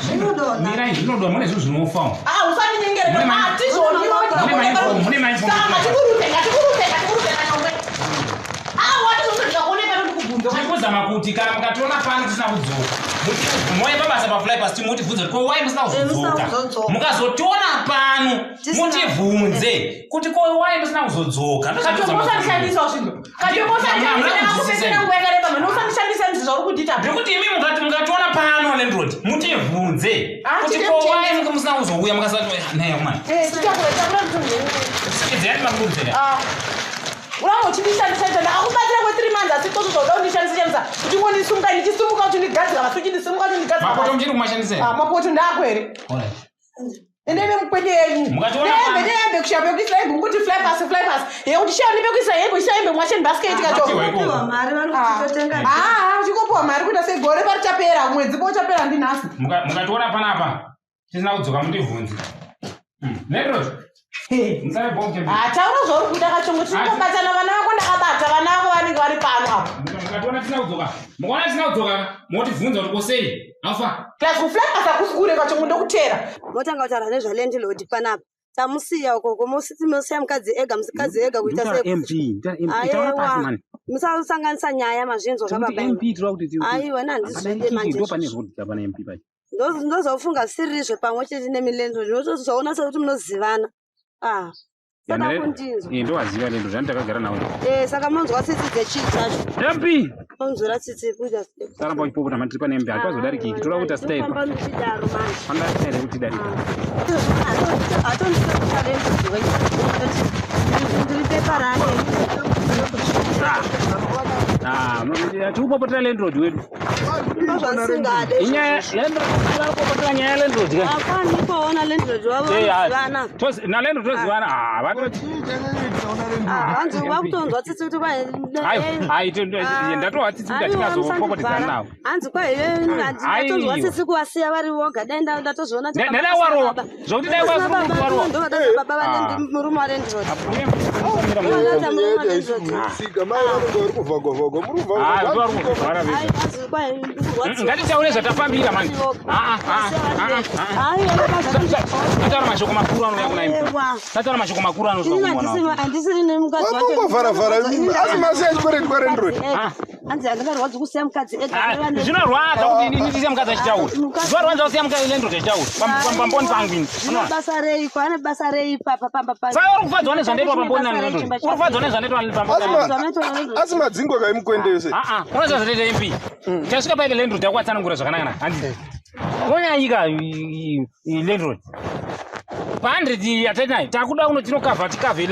Zvinodonha. Mirai zvinodonha mune zvinhu zvinofa. Usandinyengerera. Mune Hatizoni. mune ma- Ngatikurupe, ngatikurupe, ngatikurupe Kachongwe. Wati zvose ndikakuonai pano ndikubvunze. Tiri kuzama kuti kana mukationa pano tisina kudzoka. Moye pabasa pafly past mutivhunze kuti ko why musina Musina kuzodzoka. kuzodzoka. Mukazotiona pano Tisina- mutivhunze kuti ko why musina kuzodzoka. Kachongwe usandishandisa zvinhu. Kachongwe usandishandisa ndakakupedzera nguva yakareba mhani usandishandisa ndizvo zvauri kundiita. Ndikuti imi mukati mukationa pano landlord mutivhunze Ah, kuti tine ko mutemo. why muka musina kuzouya mukasati naye mwana. Eh, titakura takura mitunhu yenyu. Sekedzerani makurudzira. Ah. Uramba uchindishandisa ndakakubatsira kwe3 months asi tozvo zvauda kundishandisa shandisa kuti ngondisunga ndichisumuka uchindigadzira masi uchindisimuka uchindigadzira Mapoto masi. muchiri kumashandisa here? Ah, mapoto ndako here? Alright. Ende nemukwende yenyu. Mukationa Nehembe pano. nehembe kushaya pekuisa hembe mukuti fly pasi fly pasi yekuti shaya nepekuisa hembe isa hembe mwasheni basket kacho. Matiwa ikoko. Piwa mari vanoti totenga. Ah, uchikopiwa mari kuita sei gore parichapera mwedzi pouchapera ndinhasi. Mukationa panapa tisina kudzoka mutivhunze. Landlord, musare bomb chembe. Ah, taura zvauri kuita Kachongwe tinotobatana vana vako ndakabata vana vako vanenge vari pano apa. Mukationa tisina kudzoka. Mukaona tisina kudzoka motivhunza kuti ko sei? Afa. Plus kufly pasi hakusi kure Kachongwe ndokutera. Motanga kutaura nezvalandlord panapa. Tamusiya ukoko mosiya mukadzi ega mukadzi ega kuita sei? MP, Aiwa. Musasanganisa nyaya mazvinzwa zvababa. Aiwa, nandizvide manje. road pana MP pacho. Ndozofunga zvisiririzvo pamwe chete nemilandlord. Ndozoona sekuti munozivana. Ah. Sada kundinzwa. Ndowaziva landlord, zvani takagara nawo. Eh, saka munonzwa tsitsi dzechii chacho? MP. Munonzwira tsitsi kuita sei? Saramba uchipopota mani tiri pane MP, hatipazodariki. Toda kuita style. Ndofamba muchidaro manje. Panoda style yekuti tidarike. Ndiri pepa rake. Ah, tikupopotera landlord wedu. Ndozvandisingade. Inyaya landlord, varikupopotera nyaya yalandlord ka. Hapana kuona landlord wavo Eh, ah, vanozivana. na landlord tozivana. Ah, vato Chii chanyanya Ah, hanzi vakutonzwa tsitsi kuti kwai Ai, ndatowa tsitsi kuti hatingazopopotedzana navo. hanzi kwaive ndatonzwa tsitsi kuvasiya vari voga dai ndatozoona Ndadai warowa. Zvokuti dai warowa. ndovada baba Ah. murume walandlord Sika mai vanenge vari kuvhagwa-vhagwa muri Ah, kuvhagwa vari kuvhara vega. Ngatitaure zvatafambira mani. Ah, ah, ah, ah, ah. Tataura mashoko makuru anouya kuna MP. Tataura mashoko makuru anosvika kumwana wako. handisiri nemukadzi Vamongovharavhara asi masiya chikwereti kwalandlord. Ah, Hanzi handingarwadzi kusiya mukadzi ega. Ah, zvinorwadza kuti ini ndisiye mukadzi achitaura. Mukadzi- Zvinorwadza kusiya mukadzi landlord achitaura. Pamboni pangu ini. Zvine Unoona? basa rei ko ane basa rei papa pamba pa. Saka uri kufadzwa nezvandaitwa pamboni nani landlord? Uri kufadzwa nezvandaitwa pamboni Asi nani ma- landlord? asi madzingwa kaimukwendese Ah, ah, unoziva zvandaita MP. Tasvika paike landlord yakuwatsanangura zvakanaka hanzi. Onyanyika landlord. Pa100 yatinayo takuda kuno tinokavha tikavhe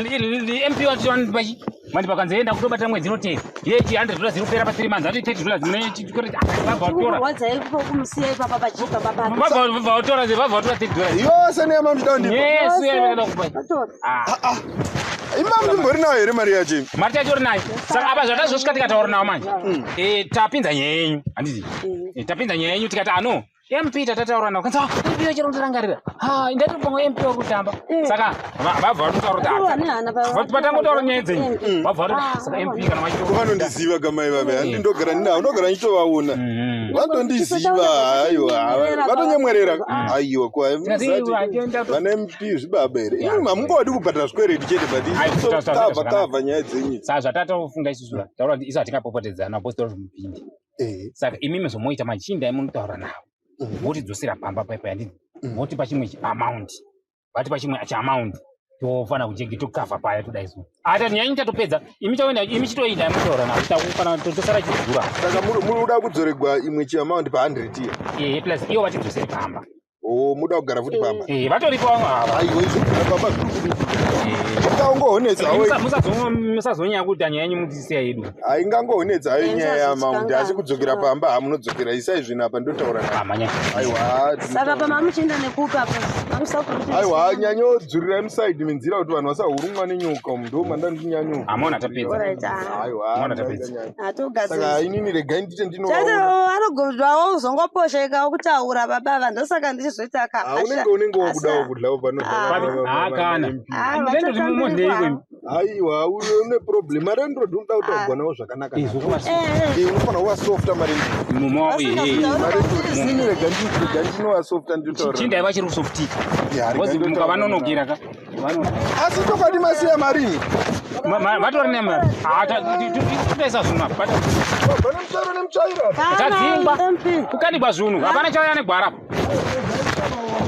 MP wacho pachi manje pakanzi enda kutobata mwedzi inotera yeti 100 dollars inopera pa 3 months ati 30 dollars mune chikwereti vabva vatora Kurwadza ipo kumusiya ipapa pachibva papa. vabva vatora vabva vatora 30 dollars yose neyamamuchida kundipa yesu yavakada kupa Vatora. ah imamuchimbori nayo here mari yacho imi mari tatori nayo saka apa zvatazosvika tikataura nawo manje tapinza nyaya yenyu handiti tapinza nyaya yenyu tikati ano MP tatataura nawo kanzi MP wachero ndirangarira ha ndatopanga MP wari kutamba saka vabva vatotaura Ivo kuti vane hana pa- patangotaura nyaya dzenyu Mm. vabva vatoti Ah, saka MP kana ko vachito vanondiziva kamai vave handindogara ndinavo ndogara ndichitovaona vantondiziva aiwa vatonyemwerera aiwa vana mp zvibaba here imi hamungodi kubhadhara zvikwereti chete Ai, but zvakanaka. kavha kavha nyaya dzenyu saka zvatatofunga isusu taura kuti isu hatingapopotedzana bhosi mupindi saka imimi zvomoita machinda munotaura navo votidzosera pamba paipa yandini votipa chimwe amount vatipa chimwe chiamount tofana kuchenge tokavha paya todai so ata nyanyi tatopedza imi chaoenda imi chitoenda munotaura navo takufana tosara chidzura saka muri kuda kudzoregwa imwe chiamount pa100 iya ehe plus ivo vatidzosere pamba o muda kugara futi pamba ehe vatoripo ava aiwa izvo kugara pamba zviri kudii ingangohonetsa musazonyanya kuti nyaya yenyu mutisiya yedu haingangohonetsa hayo Eh, nyaya yeamount asi musazotikangana. kudzokera pamba hamunodzokera isai zvinhu apa ndotaura navo amanya aiwa Saka pamamuchienda nekupa apa. Mamusakuti. aiwa nyanyodzurirai musaidi menzira kuti vanhu vasahurumwa nenyoka umu ndo mandandinyanyo amona tapedza Alright, ah. aiwa Mwana tapedza. saka Atogadzirisa. inini regai ndite Chete ndinovaona anogozvawo uzongoposheka kutaura baba ava ndosaka ndichizoita Ah, unenge unenge wakudawo kudlawo Ah, kana. Ah, Landlord mumondei imi. aiwa une problem marendrod unoda kutaurwa nawo zvakanaka Izvo kuva- unofanira kuvasofta marendrod Mumwa ehe marendrod inini rega rega ndinovasofta ndinotaura chindai vachiri kusofutika Ya, rega Because ndinotaura mukavanonokera ka asi chokwadi masiya marini vatori nemari totoisa zvinhu apa vabva nemutsvairo nemutsvairo apa Tadzingwa. Kukandibwa zvinhu hapana chauya negwara apa.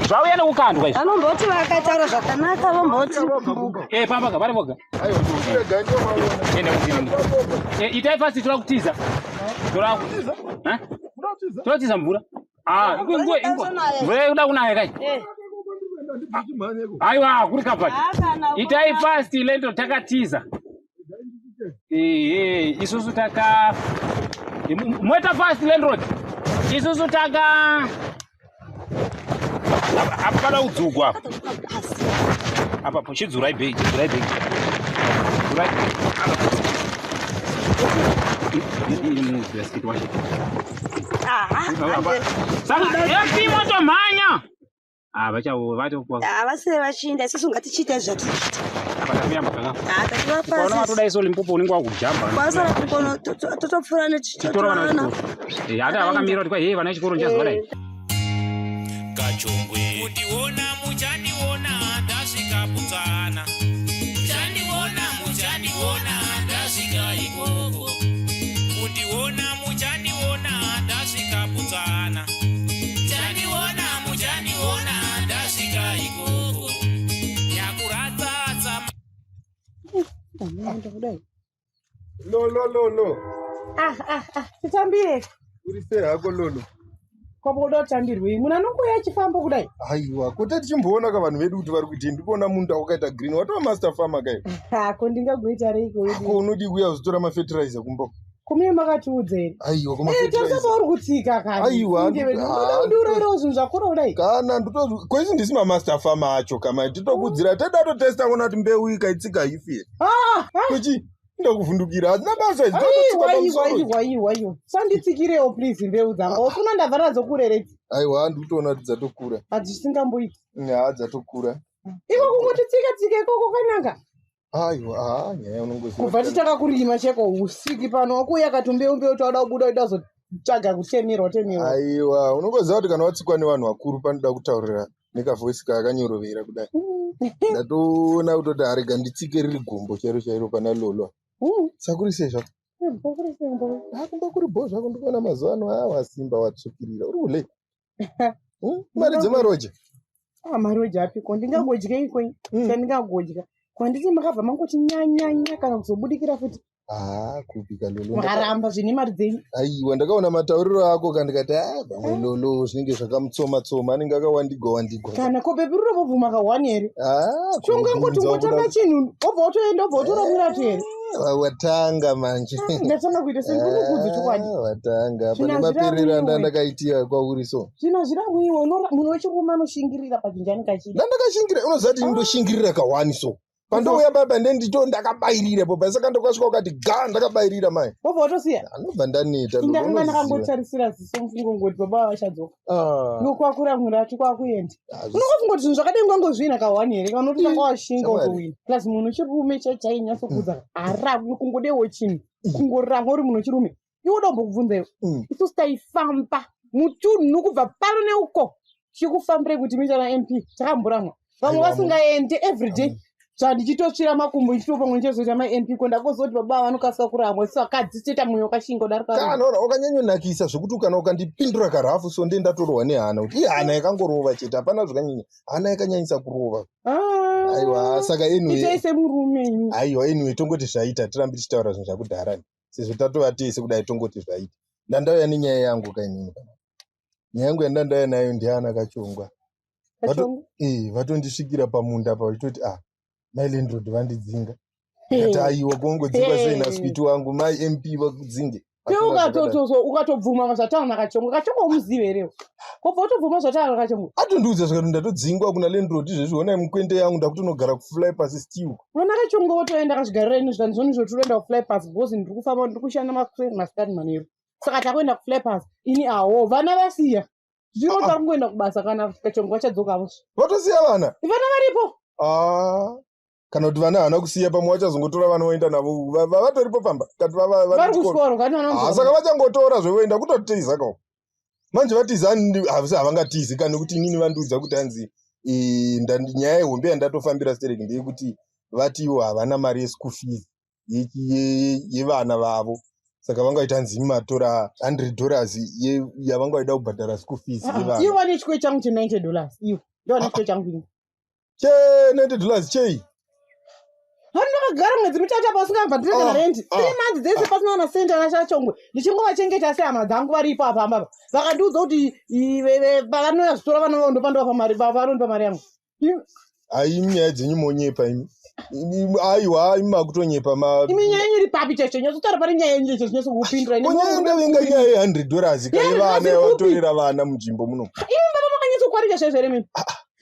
Zvauya nekukandwa izvi. Vanomboti vakataura zvakanaka vomboti Eh pamba ka vari voga. aiwa rega ndinovaona Enda kutini. Eh itai fast toda kutiza. Toda Ha? Toda kutiza mvura. Ah, ingo ingo. Mvura ikuda kunaya kai. Aiwa, kuri kabati. Itai fast lendo takatiza. Eh, isusu taka moita fast landlord. Isusu taka apa pada kudzugwa apa. Apa chidzurai bhegi, chidzurai bhegi. Dzurai. Iri mubasket wacho. Saka MP motomhanya. Ah, vachawo vatokuwa. havasire vachiinda isusu ngatichiita zvatichiita Apa tamira mukaka. Ukaona tativapasi watoda iso Limpopo unenge wakujamba. kwasara kukono totopfuura Titora vana vechikoro. Eh, hata vakamira kuti kwai hey vana vechikoro ndichazovadai. Kachongwe. Kundiona muchandiona ndasvika Botswana. Muchandiona muchandiona ndasvika ikoko. Kundiona muchandiona ndasvika Botswana. Muchandiona muchandiona ndasvika ikoko. Nyakuratsatsa lolo lolo titambire uri sei hako lolo kwamba kuda kutambirwei munhu anongouya achifamba kudai aiwa kote tichimboona ka vanhu vedu kuti vari kuitei ndikuona munda wakaita green watova master farmer kai ako ndingagoita reiko ko unodi kuuya uzitora mafertilizer kumba kumine makatiudza here aiwa Eh, kumafertilizer tarisa pauri kutsika kani Aiwa, unoda kundiurairawo zvinhu zvakura kudai kana nditozi koisi ndisi mamaster farmer acho kamai titokudzira teda totesta kuona kuti mbeu ikaitsika haifi here Ah, ah, kuchi ndokuvhundukira hadzina basa idzi tototsika aiwa aiwa pamusoro idzi. aiwa aiwa aiwa sanditsikirewo please mbeu dzangu usina ndabva nadzo kureredzi aiwa ndikutoona kuti dzatokura hadzisingamboiti ha dzatokura iko kungoti tsika tsika ikoko kananga aiwa ha nyaya unongoziva kubva titanga kurima cheko usiki pano wakuuya katumbeu mbeu tauda kubuda uida kuzotsvaga kutemerwa temerwa aiwa unongoziva kuti kana watsikwa nevanhu vakuru panoda kutaurira nekavhoisi kakanyorovera kudai ndatoona kutoti arega nditsike riri gombo chairo chairo pana lolo Mm, sakuri sei zvako Kumba kuri bho zvako ndikuona mazuva ano aya wasimba watsvukirira uri kule. Mari dzemaroja. Ah, maroja apiko ndingangodyeiko chandingangodya kwanditi makabva mangoti nyanyanya kana kuzobudikira futi. Ah, kupika lolo. Makaramba zvine mari dzenyu. Aiwa, ndakaona matauriro ako ka ndikati ah, pamwe lolo zvinenge zvakamutsoma tsoma anenge akawandigwa wandigwa. Kana ko bebi rurobvuma ka one here? Ah, Chongangoti ungotanga chinhu wobva wotoenda wobva wotoramira tu here? Ah, watanga manje. Ndatanga kuita sendinokudza chokwadi. Ah, watanga pane maperero anda ndakaitia kwauri so. Zvino hazviramwiwe munhu wechirume anoshingirira pachinjani kachii. Ndandakashingirira unoziva kuti ndoshingirira ka one so. Pandouya baba ndendito ndakabairira po saka ndokasvika ukati ga ndakabairira mai. Wobva watosiya? Anobva ndaneta. Ndakanga ndakangotarisira ziso mufungo ngoti baba vachadzoka. Ah. Iwe kwakuramwira ati kwakuenda. Unofunga kuti zvinhu zvakadai ungangozviina ka one here kana kuti wanga washinga utowina. Plus munhu wechirume chainyatso haramwi kungodewo chinhu. Kungoramwa uri munhu wechirume. Iwe uda kumbokubvunza iwe. Isusu taifamba mutunhu kubva pano neuko tichikufambirai kuti muite ana MP takamboramwa. Vamwe vasingaende everyday. Zvandichitotsvira makumbo ndichitopa pamwe ndichizoita mai MP ko ndakuzoti baba vanokasika kuramwa isu vakadzi toita mwoyo wakashinga kudaro Kana wakanyanyonakisa zvekuti kana ukandipindura karafu so ndiye ndatorohwa nehana kuti ihana yakangorova chete hapana zvakanyanya hana yakanyanyisa kurova. Aiwa saka anyway Itai semurume imi. Aiwa anyway tongoti zvaita tirambe tichitaura zvinhu zvakudhara sezvo tatova tese kudai tongoti zvaita. Ndandauya nenyaya yangu kainini pana. Nyaya yangu yandandauya nayo ndiana Kachongwa. Vatondisvikira pamunda apa vachitoti ah mai landlord vandidzinga. Ndikati aiwa kongodzingwa sei naswiti wangu mai MP vakudzinge. Ukatobvuma zvataura naKachongwa, Kachongwa umuzive here? Kobva utobvuma zvataura naKachongwa. Atondiudza zvikati ndatodzingwa kuna landlord izvezvi honai mukwende yangu ndakutonogara kufly pasi still. Vana Kachongwa votoenda akazvigarira ini zvikanzi zvoni zvotoenda kufly pasi because ndiri kufamba ndiri kushanda masikati manheru. Saka takuenda kufly pasi ini awo vana vasiya. Zviro vari kungoenda kubasa kana Kachongwa vachadzoka avo. Vatosiya vana? Vana varipo. Ah. Kana kuti vana havana kusiya pamwe vachazongotora vana voenda navo vatoripo pamba kati vari kuchikoro kani vana saka vachangotora zvevoenda kutotiza ko manje vatiza havangatizi kana nekuti inini vandiudza kuti hanzi nyaya yehombe yandatofambira stereki ndeyekuti vatiwo havana mari yeschool fees yevana vavo saka vangaita hanzi matora $100 yavanga vaida kubhadhara school fees yevana. Ivo vane chikwe changu che $90 ivo ndo vane chikwe changu ini. Che $90 chei? Hani ndakagara mwedzi mitatu apa usingabhadhire kana rent. 3 months dzese pasina kana cent ana Chachongwe. Ndichingovachengeta sehama dzangu varipo apa amba. Vakandiudza kuti vanouya zvitora vana vavo ndopandovapa mari vanondipa mari yangu. Ai nyaya dzenyu monyepa imi. Aiwa imi makutonyepa ma. Imi nyaya yenyu iri papi chaicho nyatsotaura pane nyaya yenyu chaicho zvinyatso kupindura. Nyaya ndavinga nyaya ye $100 kai vana vatorera vana munzvimbo muno. Imi baba makanyatsokuwarika chaizvo here mimi?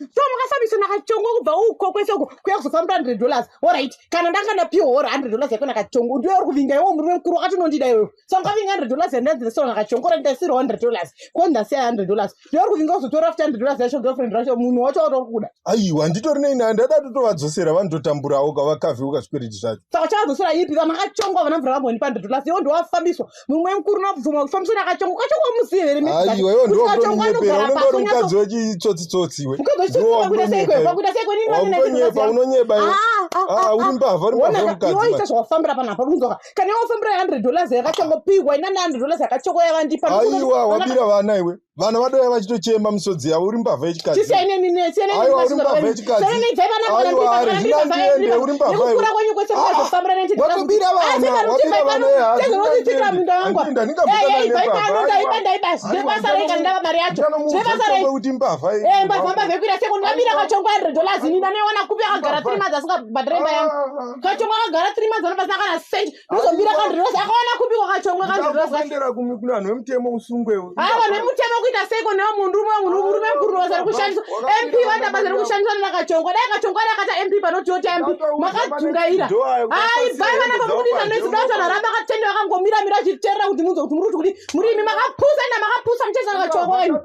So makafambisa naKachongwa kubva uko kwese uko kuya kuzofambira $100. Alright, kana ndanga ndapiwa hora $100 yako naKachongwa ndiwe uri kuvinga iwe murume mukuru wakatonondida iwewe. So ungavinga $100 yandanzi naKachongwa ora ndasirwa $100. Ko ndasiya $100. Ndiwe uri kuvinga kuzotora futi $100 yacho girlfriend racho munhu wacho watori kuda. Aiwa nditori nei naye ndada kutovadzosera vanototamburawo kavakavhiuka zvikwereti zvacho. Saka uchavadzosera ipi vana Kachongwa vana mvura vambonipa $100 iwe ndiwafambiswa. Mumwe mukuru unobvuma kufambiswa naKachongwa. Kachongwa umuzive here mimi? Aiwa iwe ndiwe wakutonyepera unenge uri mukadzi wechitsotsi-tsotsi iwe. Wakutonyepa unonyeba iwe. Ah, uri mbavha uri mbavha yemukadzi. Iwe ita zvawafambira panapa unzwa. Kana iwe wafambira $100 yakachongopihwa ina $100 yakachongwa yavandipa. Aiwa wabira vana iwe. Vana vadouya vachitochema misodzi yavo uri mbavha yechikadzi. Aiwa uri mbavha yechikadzi. Aiwa hazvina ndiende uri mbavha iwe. Watobira vana wabira vana kuti mbavha mbavha yekuita seko ndabira Kachongwa $100 ini ndanoiwana kupi akagara 3 months asingabhadhare imba yangu. Kachongwa akagara 3 months anopasina kana cent. Ndozobira $100 akawana kupi kwaKachongwa $100. Ndakendera kune vanhu vemutemo usungwewo. Ah, vanhu vemutemo kuita seko newe munhu rume munhu murume mukuru basa rekushandiswa. MP vada basa rekushandiswa naKachongwa. Dai Kachongwa dai akata MP panoti oti MP makadzungaira. Ai bai vana pamukudisa noise data raramba akatenda vakangomira mira achiterera kuti munzwe kuti muri kuti muri imi makapusa ina makapusa muchesa naKachongwa imi.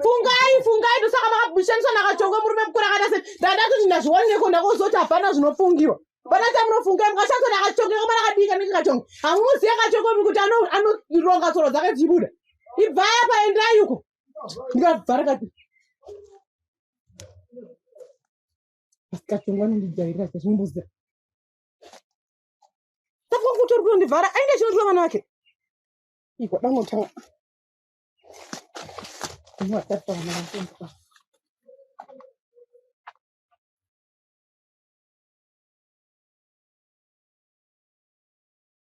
Fungai fungai ndosaka makashandiswa naKachongwa murume mukuru akata se ndandatoti ndazvioneko ndakuzoti hapana zvinofungiwa. Vana tamunofunga mukashandiswa naKachongwa kamara kadika nenge Kachongwa. Hamuziye Kachongwa kuti anoronga tsoro dzake dzichibuda. Ibvai apa endai uko. Ndikabva rikati. Asi Kachongwa anondijairira chazvinomboziva. Saka kutori kutondivhara. Vhara aende achinotora vana vake. Igwa dangotanga. Unovatarisa vana vake.